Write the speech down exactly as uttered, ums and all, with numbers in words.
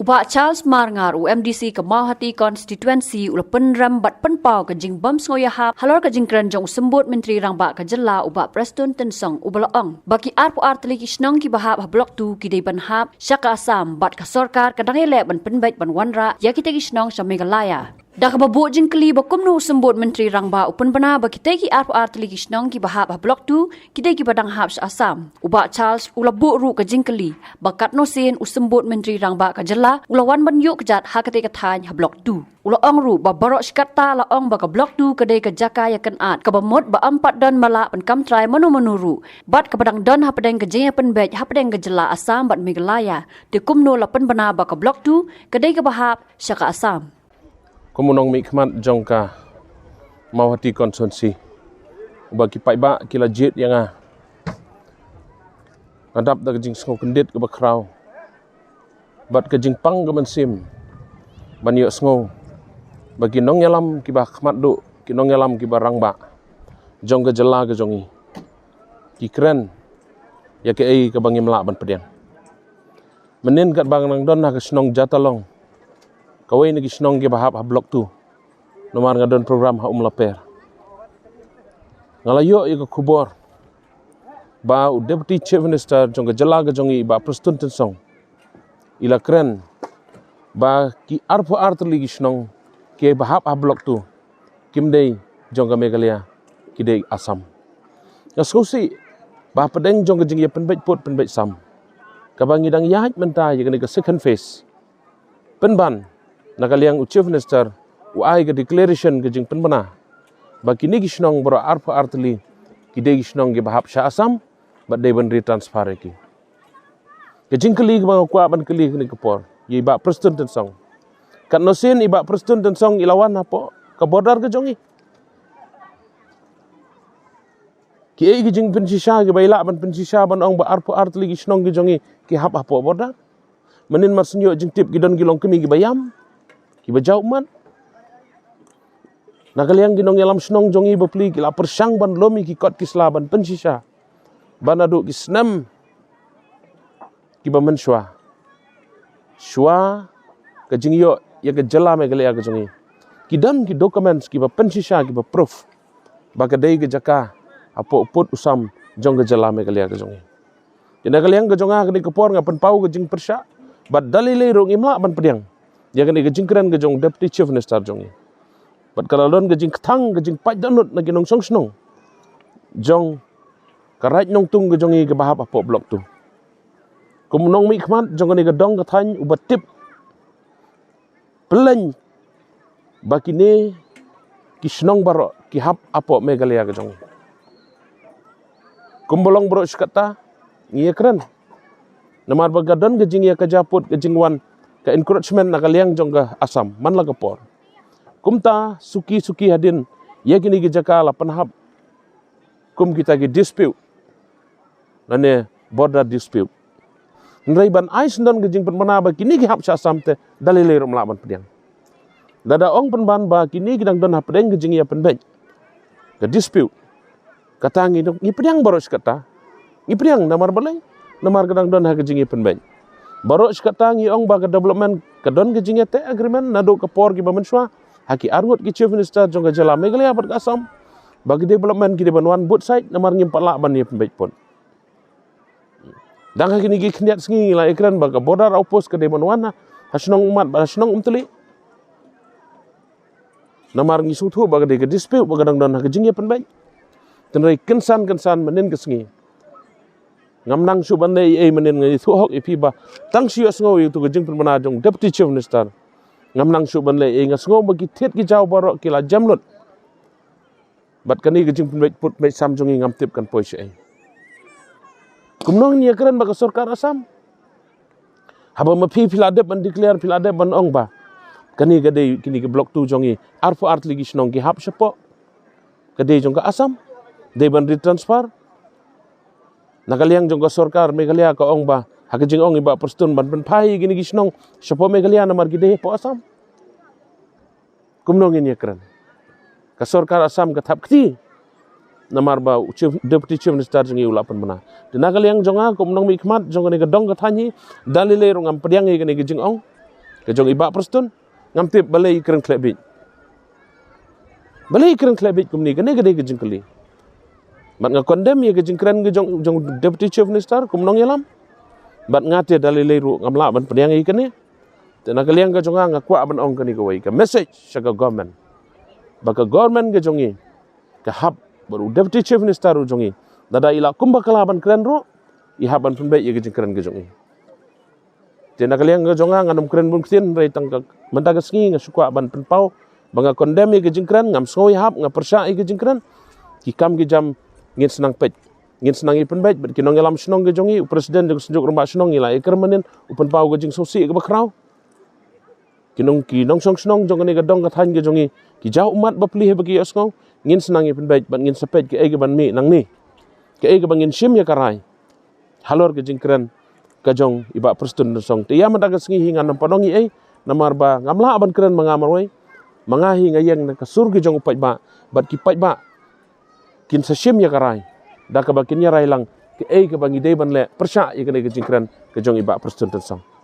Bah Charles Marngar, u M D C ka Mawhati Constituency, u la pynrem bad pynpaw ka jingbym sngewïahap halor ka jingkren jong u Symbud Myntri Rangbah ka jylla, u Bah Prestone Tynsong, uba la ong ba ki arphew ar tylli ki shnong kiba hap ha Block two ki dei ban hap sha ka Assam, bad ka sorkar ka dang ïaleh ban pynbeit ban wanrah ïa kita ki shnong sha Meghalaya. Da kaba buh jingkylli ba kumno u Symbud Myntri Rangbah u pynbna ba kita ki arphew ar tylli ki shnong kiba hap ha Block two ki dei kiba dang hap sha Assam, u Bah Charles u la buh ruh ka jingkylli ba katno sien u Symbud Myntri Rangbah ka jylla u la wan ban ïuh kjat ha kata ka thaiñ ha Block two. U la ong ruh ba baroh shi katta la ong ba ka Block two ka dei ka jaka ïakynad kaba mut ba ym pat don ba lah ban kam trai mano mano ruh, bad kaba dang don hapdeng ka jingïapynbeit hapdeng ka jylla Assam bad Meghalaya. Te kumno la pynbna ba ka Block two ka dei kaba hap sha ka Assam? Kum u nongmihkhmat jong ka Mawhati Constituency, uba ki paidbah ki la jied ïa nga, nga dap da ka jingsngewkyndit kaba khraw bad ka jingpang ka mynsiem ban ïohsngew ba ki nongïalam kiba khmat duh, ki nongïalam kiba rangbah jong ka jylla ka jong ngi, ki kren ïa kaei kaba ngim lah ban pdiang. Mynnin katba nga dang don ha ka shnong Jatalong, kawei na ki shnong kiba hap ha Block two, namar nga don program ha Umlaper, nga la ïoh ïa ka khubor ba u Deputy Chief Minister jong ka jylla ka jong ngi, i Bah Prestone Tynsong, i la kren ba ki arphew ar tylli ki shnong kiba hap ha Block two kim dei jong ka Meghalaya, ki dei Assam. Nga sngewsih ba hapdeng jong ka jingïapynbeit pud pynbeit sam kaba ngi dang ïaid mynta ïa kane ka second phase, pynban na ka liang u Chief Minister u ai ka declaration ka jingpynbna ba kine ki shnong baroh arphew ar tylli ki dei ki shnong kiba hap sha Assam bad dei ban retransfer ïa ki. Ka jingkylli kaba nga kwah ban kylli kane ka por ïa i Bah Prestone Tynsong, katno sien i Bah Prestone Tynsong i la wan hapoh ka border ka jong ngi? Kiei ki jingpynshisha kiba i lah ban pynshisha ban ong ba arphew ar tylli ki shnong ki jong ngi ki hap hapoh border? Mynnin mar shu ïoh jingtip ki don ki longkmie kiba ïam, kiba jaw ummat. Na ka liang ki nongïalam shnong jong ngi bapli ki la pyrshang ban lum ïa ki kot ki sla ban pynshisha ba naduh ki snem kiba mynshuwa, shuwa ka jingïoh ïa ka jylla Meghalaya ka jong ngi, ki don ki documents kiba pynshisha, kiba proof ba ka dei ka jaka hapoh pud u sam jong ka jylla Meghalaya ka jong ngi. Te na ka liang ka jong nga kane ka por nga pynpaw ka jingpyrshah bad da lei lei ruh ngim lah ban pdiang ïa kane ka jingkren ka jong Deputy Chief Minister jong ngi. Bad ka la don ka jingkthang, ka jingpait dohnud na ki nongshong shnong jong ka Raid Nongtung ka jong ngi kaba hap hapoh Block two. Kum u nongmihkhmat jong kane ka dong ka thaiñ uba tip pylleng ba kine ki shnong baroh ki hap hapoh Meghalaya ka jong ngi. Kumba long baroh shi katta ngi ïakren, namar ba ka don ka jingïakajia pud, ka jingwan ka encroachment na ka liang jong ka Assam man la ka por. Kumta suki suki hadien ïa kine ki jaka la pynhap kum kita ki dispute lane border dispute. Hynrei ban ai sngewdon ka jingpynbna ba kine ki hap sha Assam te da lei lei ruh ngim lah ban pdiang. Lada ong pynban ba kine ki dang don hapdeng ka jingïapynbeit, ka dispute, kata ngi, ngi pdiang baroh shi katta. Ngi pdiang namar balei? Namar ka dang don ha ka jingïapynbeit. Baroh shi katta ngi ong ba ka development ka don ka jingïateh agreement naduh ka por kiba mynshuwa ha ki arngut ki Chief Minister jong ka jylla Meghalaya bad ka Assam ba ki development ki dei ban wan both side, namar ngim pat lah ban ïapynbeit pud. Dang ha kine ki khyndiat sngi ngi la ïakren ba ka border outpost ka dei ban wan ha shnong Ummat bad ha shnong Umtali. Namar ngi sngewthuh ba ka dei ka dispute ba ka dang don ha ka jingïapynbeit. Hynrei kynsan kynsan mynnin ka sngi ngam nang shuh ban leh ei ei mynnin, nga ïathuh hok ïa phi ba tang shu ïohsngew ïa uto ka jingpynbna jong Deputy Chief Minister ngam nang shuh ban leh ei ei. Nga sngew ba ki thied ki jaw baroh ki la jem lut. Bad kane ka jingpynbeit pud pynbeit sam jong ngi ngam tip kan poi shaei. Kumno ngin ïakren bad ka sorkar Assam? Haba ma phi phi la dep ban declare, phi la dep ban ong ba kane ka dei, kine ki Block two jong ngi, arphew ar tylli ki shnong ki hap shapoh, ka dei jong ka Assam, dei ban retransfer. Na ka liang jong ka sorkar Meghalaya ka ong ba ha ka jingong i Bah Prestone ban pynphai kine ki shnong shapoh Meghalaya namar ki dei hapoh Assam. Kumno ngin ïakren? Ka sorkar Assam ka thap kti namar ba u chief, Deputy Chief Minister jong ngi u la pynbna. Te na ka liang jong nga kum u nongmihkhmat jong kane ka dong ka thaiñ hi, da lei lei ruh ngam pdiang ïa kane ka jingong. ka jong i Bah Prestone, ngam tip balei i kren khleh beit. Balei i kren khleh beit kumne, kane ka dei ka jingkylli. Bad nga condemn ïa ka jingkren ka jong, jong Deputy Chief Minister kum nongïalam. Bad nga te da lei lei ruh ngam lah ban pdiang ïa kane. Te na ka liang ka jong nga, nga kwah ban ong kane kawei ka message sha ka government, ba ka government ka jong i ka hap, bad u Deputy Chief Minister u jong i, lada i lah kumba ka lah ban kren ruh, i hap ban pynbeit ïa ka jingkren ka jong i. Te na ka liang ka jong nga, ngan ym kren bun ktien, hynrei tang ka, mynta ka sngi nga shu kwah ban pynpaw ba nga condemn ïa ka jingkren, ngam sngew ïahap, nga pyrshah ïa ka jingkren. Ki kam ki jam ngin sa nang peit, ngin sa nang ïa pynbeit, bad ki nongïalam shnong ka jong i, u President jong ka Synjuk Rangbah Shnong, i la ïakren mynnin, u pynpaw ka jingsngewsih kaba khraw. Ki nong, ki nongshong shnong jong kane ka dong ka thaiñ ka jong i, ki jaw ummat bapli haba ki ïohsngew, ngin sa nang ïa pynbeit, bad ngin sa peit kaei kaban mih nangne, kaei kaba ngin shim ïa ka rai halor ka jingkren ka jong i Bah Prestone Tynsong. Te ïa mynta ka sngi hi ngan ym pat ong ei ei, namar ba ngam lah ban kren ma nga marwei. Ma nga hi nga ïeng na ka sur ka jong u paidbah, bad ki paidbah kin sa shim ïa ka rai, da kaba kin ïa rai lang kaei kaba ngi dei ban leh pyrshah ïa kane ka jingkren ka jong i Bah Prestone Tynsong.